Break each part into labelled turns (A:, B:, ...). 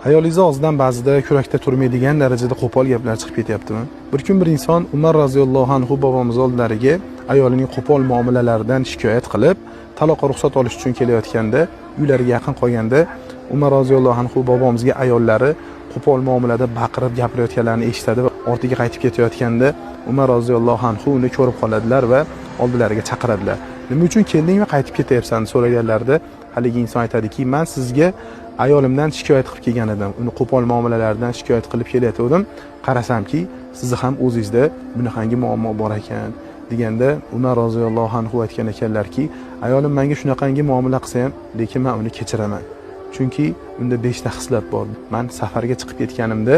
A: Ayolingizni og'zidan ba'zida kurakda turmaydigan darajada qo'pol gaplar chiqib ketyaptimi? Bir kun bir inson Umar roziyallohu anhu bobomiz oldilariga ayolining qo'pol muomalalaridan shikoyat qilib, taloqqa ruxsat olish uchun kelayotganda, uylariga yaqin qolganda Umar roziyallohu anhu bobomizga ayollari qo'pol muomalada baqirib gapirayotganlarini eshitadi va ortiga qaytib ketayotganda Umar roziyallohu anhu uni ko'rib qoladilar va oldilariga chaqiradilar. Nima uchun kelding va qaytib ketyapsan so'raganlarida haligi inson aytadiki, man sizga ayolimdan shikoyat qilib kelgan edim, uni qo'pol muomalalaridan shikoyat qilib kelayotgandim, qarasamki sizni ham o'zingizda bunaqangi muammo bor ekan deganda Umar roziyallohu anhu aytgan ekanlarki, ayolim menga shunaqangi muomala qilsa ham, lekin men uni kechiraman, chunki unda 5 ta xislat bor. Man safarga chiqib ketganimda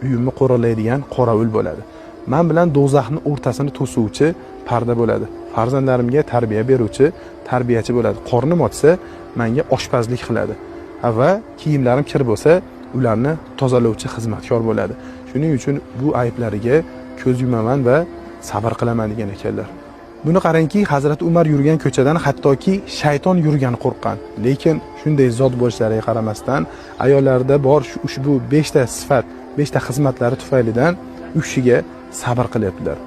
A: uyimni qo'riqlaydigan qorovul bo'ladi, man bilan do'zaxni o'rtasini to'suvchi parda bo'ladi, farzandlarimga tarbiya beruvchi tarbiyachi bo'ladi, qornim ochsa menga oshpazlik qiladi va kiyimlarim kir bo'lsa ularni tozalovchi xizmatkor bo'ladi. Shuning uchun bu ayblariga ko'z yumaman va sabr qilaman degan ekanlar. Buni qarangki, Hazrati Umar yurgan ko'chadan hattoki shayton yurgan qo'rqqan. Lekin shunday zot bo'lishlariga qaramasdan ayollarda bor ushbu 5 ta sifat, 5 ta xizmatlari tufaylidan u kishiga sabr qilyaptilar.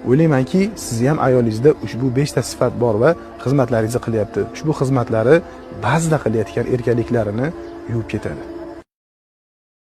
A: O'ylaymanki, sizni ham ayolingizda ushbu 5 ta sifat bor va xizmatlaringizni qilyapti. Ushbu xizmatlari ba'zida qilayotgan erkaliklarini yuvib ketadi.